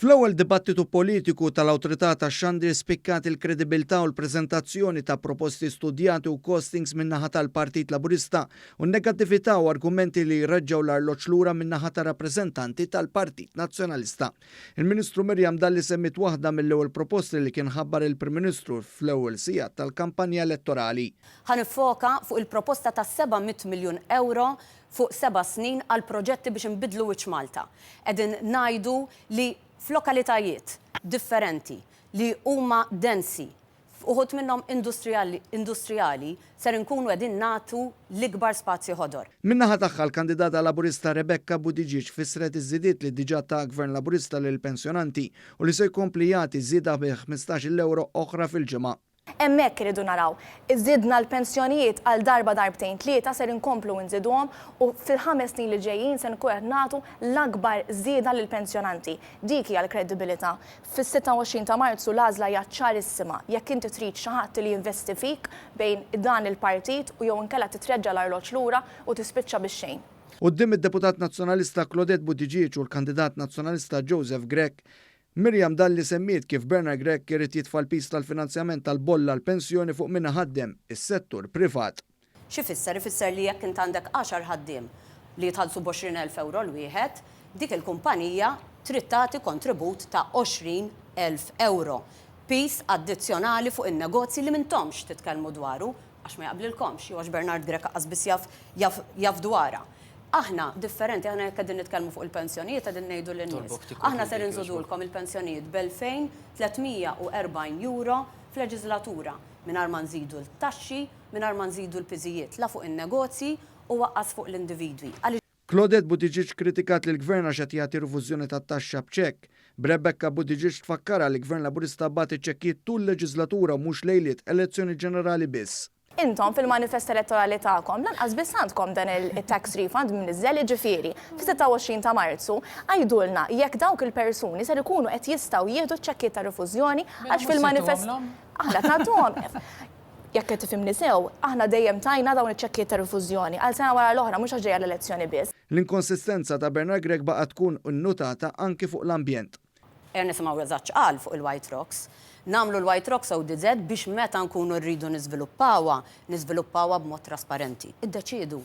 Fl-ewwel dibattitu politiku tal-Awtorità tax-Xandir spikkat il-kredibilità u l-preżentazzjoni ta' proposti studjati u costings min-naħa tal-Partit Laburista u n-negattività u argumenti li jreġġgħu l-arloġġ lura min-naħa ta' rappreżentanti tal-Partit Nazzjonalista. Il-Ministru Miriam Dalli semmiet waħda mill-ewwel proposti li kien ħabbar il-Prim Ministru fl-ewwel sigħat tal-kampanja elettorali. Ħa niffoka fuq il-proposta ta' 700 miljun ewro fuq seba' snin għal proġetti biex inbiddlu wiċċ Malta. Qegħdin ngħidu li f'lokalitajiet differenti li huma densi, uħud minnhom industrijali, ser inkunu qegħdin nagħtu l-ikbar spazji ħodor. Min-naħa tagħha l-kandidata Laburista Rebecca Buttigieg fissret iż-żidiet li diġà ta Gvern Laburista lill-pensjonanti u li se jkompli jagħti żieda bi 15-il ewro oħra fil-ġimgħa. Hemmhekk irridu naraw. Żidna l-pensjonijiet għal darba darbtejn tlieta ser inkomplu nżiduhom u fil-ħames snin li ġejjin se nkunu qed nagħtu l-akbar żieda lill-pensjonanti. Dik hija l-kredibilità. Fis-26 ta' Marzu l-għażla hija ċarissima. Jekk inti trid xi ħadd li jinvesti fik bejn dan il-partit u jew inkella titreġġa' l-arloġġ lura u tispiċċa bix-xejn. Quddiem id-Deputat Nazzjonalista Claudette Buttigieg u l-kandidat Nazzjonalista Joseph Grech, Miriam Dalli semmiet kif Bernard Grech irid jitfa' l-piż tal-finanzjament tal-bolla għall-pensjoni fuq min iħaddem, is-settur privat. X'ifisser? Ifisser li jekk int għandek għaxar ħaddiem li jitħallsu b'20,000 ewro l-wieħed, dik il-kumpanija trid tagħti kontribut ta' 20,000 ewro. Piż addizzjonali fuq in-negozji li m'intomx titkellmu dwaru għax ma jaqblilkomx jew għax Bernard Grech aqqas biss jaf jaf jaf dwarha. Aħna differenti, aħna jekk qegħdin nitkellmu fuq il-pensjonijiet qegħdin ngħidu lin-nies, aħna ser inżudulkom il-pensjonijiet b'2,340 euro f'leġiżlatura, mingħajr ma nżidu l-taxxi, mingħajr ma nżidu l-piżijiet la fuq in-negozji u aqqas fuq l-individwi. Għaliex. Claudette Buttigieg kritikat lill-Gvern għax qed jagħti rifużjoni tat-taxxa b'ċekk, b'Rebecca Buttigieg tfakkarha li Gvern Laburista bagħat iċ-ċekkijiet tul leġiżlatura u mhux lejliet elezzjoni ġenerali biss. Intom fil-manifest elettorali tagħkom lanqas biss għandkom dan it-tax refund mniżżel jiġifieri fis-26 ta' Marzu għidulna jekk dawk il-persuni ser ikunu qed jistgħu jieħdu ċ-ċekkijiet ta' rifużjoni għax fil-manifest aħna qed nagħtuhom jekk qed tifhimni sew, aħna dejjem tajna dawn iċ-ċekkijiet ta' rifużjoni għal sena wara l-oħra mhux għax ġejja l-elezzjoni biss. L-inkonsistenza ta' Bernard Grech baqgħet tkun innutata anki fuq l-ambjent. Ejja nisimgħu eżatt x'qal fuq il-White Rocks. Nagħmlu l-White Rocks ODZ biex meta nkunu rridu niżviluppawha, niżviluppawha b'mod trasparenti. Iddeċiedu,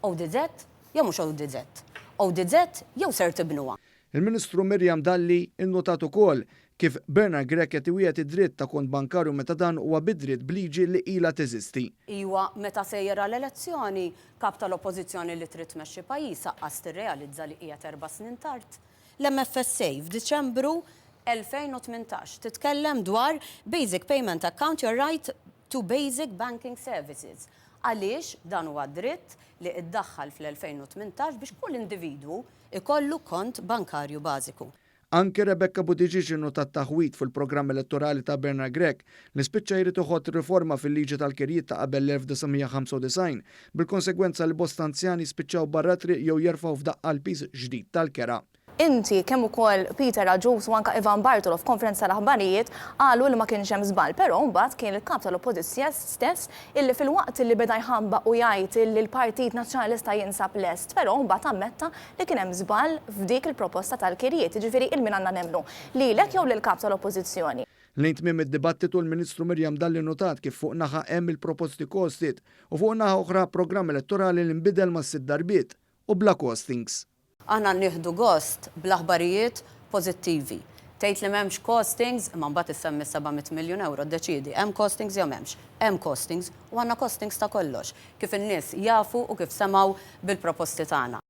ODZ jew mhux ODZ? ODZ jew ser tibnuha? Il-Ministru Miriam Dalli innotat ukoll kif Bernard Grech qed iwiegħed id-dritt ta' kont bankarju meta dan huwa bi dritt b'liġi li ilha teżisti. Iwa meta sejjer għal elezzjoni, Kap tal-Oppożizzjoni li trid tmexxi pajjiż aqqas tirrealizza li qiegħed erba' snin tard. L-MFSA f'Diċembru 2018 titkellem dwar Basic Payment Account your right to basic banking services. Għaliex dan huwa dritt li iddaħħal fl-2018 biex kull individwu ikollu kont bankarju bażiku. Anki Rebecca Buttigieg innotat taħwid fil-programm elettorali ta' Bernard Grech li spiċċa jrid iħott riforma fil-liġi tal-kirjiet ta' qabel l-1995 bil-konsegwenza li bosta anzjani jispiċċaw barra t-triq jew jerfgħu f'daqqa l-piż ġdid tal-kera. Inti, kemm ukoll Peter Agius u anke Ivan Bartolo f'konferenza tal-aħbarijiet qalu li ma kienx hemm żball, però mbagħad kien il-Kap tal-Oppożizzjes stess illi filwaqt illi beda jħambaq u jgħid illi l-Partit Nazzjonalista jinsab lest, però mbagħad ammetta li kien hemm żball f'dik il-proposta tal-kirjiet, jiġifieri 'il min għandna nemmnu? Lilek jew lill-Kap tal-Oppożizzjoni? Lejn tmiem id-dibattitu l-Ministru Miriam Dalli nnotat kif fuq naħa hemm il-proposti costed u fuq naħa oħra programm elettorali li nbidel mas-sitt darbiet u bla costings. Aħna nieħdu gost bl-aħbarijiet pożittivi. Tgħid li m'hemmx costings, imma mbagħad issemmi s-700 miljun ewro, ddeċiedi, hemm costings jew m'hemmx? Hemm costings, u għandna costings ta' kollox, kif in-nies jafu u kif semgħu bil-proposti tagħna.